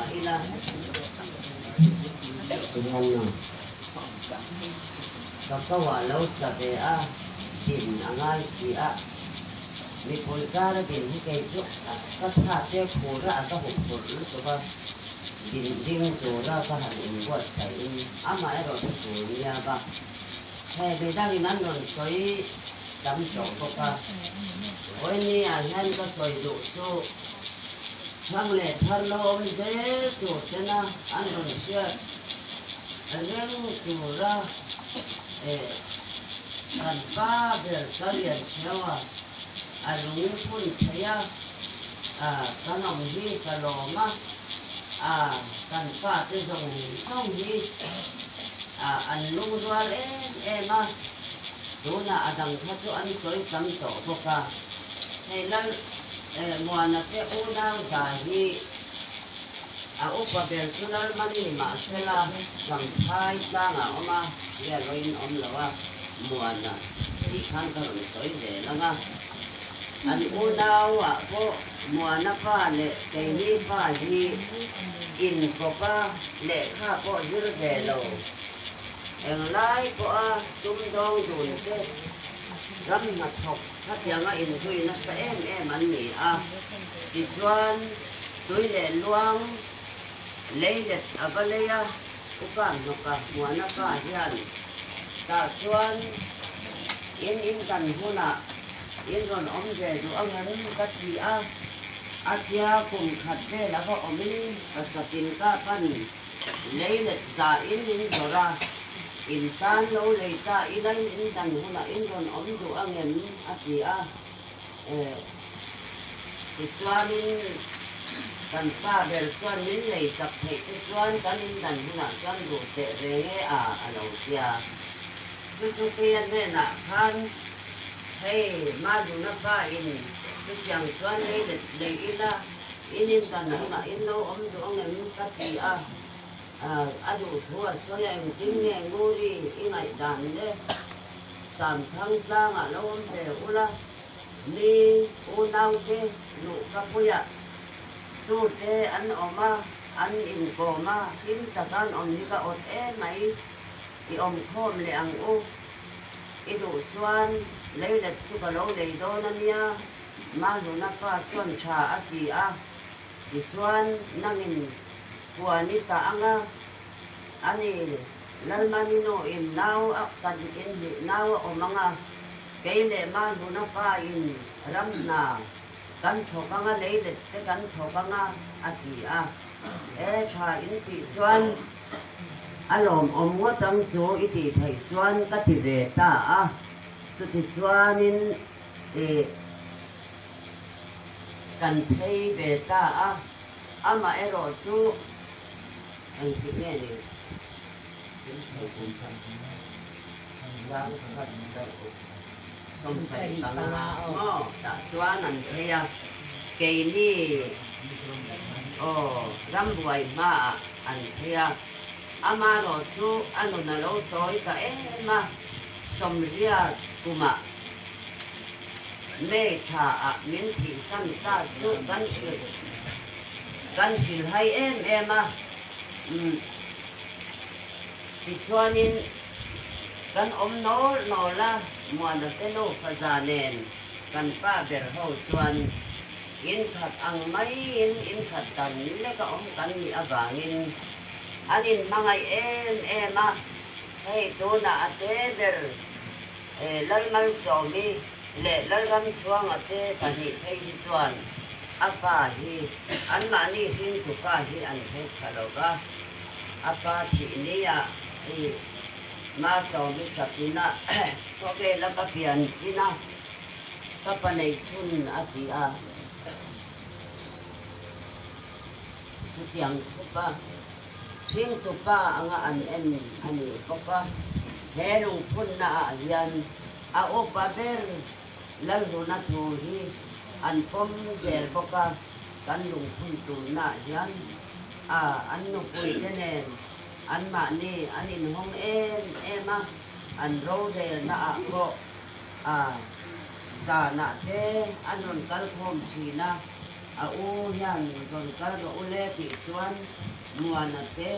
mah ila. Tihian ka ko ah lo tla ve a, din a ngai si a, mipui kar a din hi kei chu ka tha te khur a, ka hup phurh lutuk a, din ding tura ka han inbuatsaih in amaherawh chu tur nia va, hei midangin an rawn sawi tam tawh bawk a, vawiin ah hian ka sawi duh chu Thlang leh thar lo awm zel tur tena an rawn hriat reng tura kan pa ber Chalian Chheua a lung phun thei a, kan awm hi ka lawm a, kan fate zawng zawng hi an lungrual em em a, tunah a dang kha chu an sawi tam tawh bawk a, hei lal Muana te unau za hi a upa ber chu Lalmani ni mahsela Champhai tlangah a awm a, rialawin awm lo a, Muana tih khan ka rawn sawi zel ang a. An unau ah pawh Muana pa leh keini pa hi inkawp a, lehkha pawh zir ve lo, englai pawha sumdawng dun te ram hnathawk Khatianga inzui nasa em em an ni a, tichuan tui leh luang lei let a va lei a, U Kamhnawka Muana pa hian tah chuan in in dan hunah in rawn awm ve duh angem ka ti a, a tia kum khat vel a va awmin pasatin ka pan Lei let za in in zawrh a, in tan lo lei ta ila in in dan hunah in rawn awm duh ang em? a ti a. Tichuanin kan pa ber chuan min lei sak theih te chuan kan in dan hunah chuan duh teh reng e a a lo ti a. Chu chu keia hnenah khan hei Malhuna pa in chutiang chuan lei let lei ila, In in dan hunah in lo awm duh ang em? ka ti a, a duh thu a sawi a, engtin nge Nguri i ngaihdan le? Samthang tlangah lo awm ve ula, mi unaute luh ka puiah tute an awm a, an inkawm a, hlim taka an awm hi ka awt emai, i awm khawm leh ang u, i duh chuan leilet chu ka lo lei dawn a nia. Mahluna pa chuan tha a ti a, tichuan nangin puan i tah ang a, ani Lalmanino in nau a kan in hnih nau a awm ang a, kei leh Mahluna pa in ram hna kan thawk ang a, leilet te kan thawk ang a, a ti a. E tha in tih chuan a lawmawm ngawt ang chu i tih theih chuan ka ti ve ta a, chutichuanin Ih, kan phei ve ta a, amah erawh chu engtik nge ni? 15 maw tah chuan an phei a, keini aw rambuai hmaah an phei a, amaherawh chu a nun a lo tawi ta em a, 80 kumah May thla ah min thihsan ta chu kan hrilh kan hrilhhai em em a, umm tichuanin kan awm nawl nawl a, Muana te nufa nen kan pa ber ho chuan inkhat ang maiin inkhat dan leka awm kan nih avangin an inhmangaih em em a, hei tunah a te ber Lalmalsawmi leh Lalramchhuanga te pahnih phei hi chuan a pa hi anmahni hringtu pa hi an hre pha lo va, a pa thih nia i Masawmi ṭapina khawvela ka pian chin a, ka pa nei chhun a ti a, chutiang khawp a. Hringtu pa anga an en a nih bawk a, he lungphunna ah hian a upa ber Lalhluna thu hi an pawm zel bawk a, kan lungphun tumna ah hian a an nupui te nen anmahni an inhawng em em a, an rorelna ah pawh a zanah te an rawn kalkhawm thin a. A u hian rawn kal rawh u le tih chuan Muana te,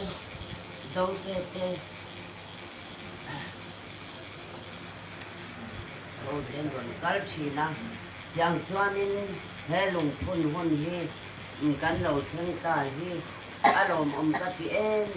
Zote te ho te an rawn kal thin a. Tiang chuanin he lungphun hun hi kan lo thleng ta hi a lawmawm ka ti em.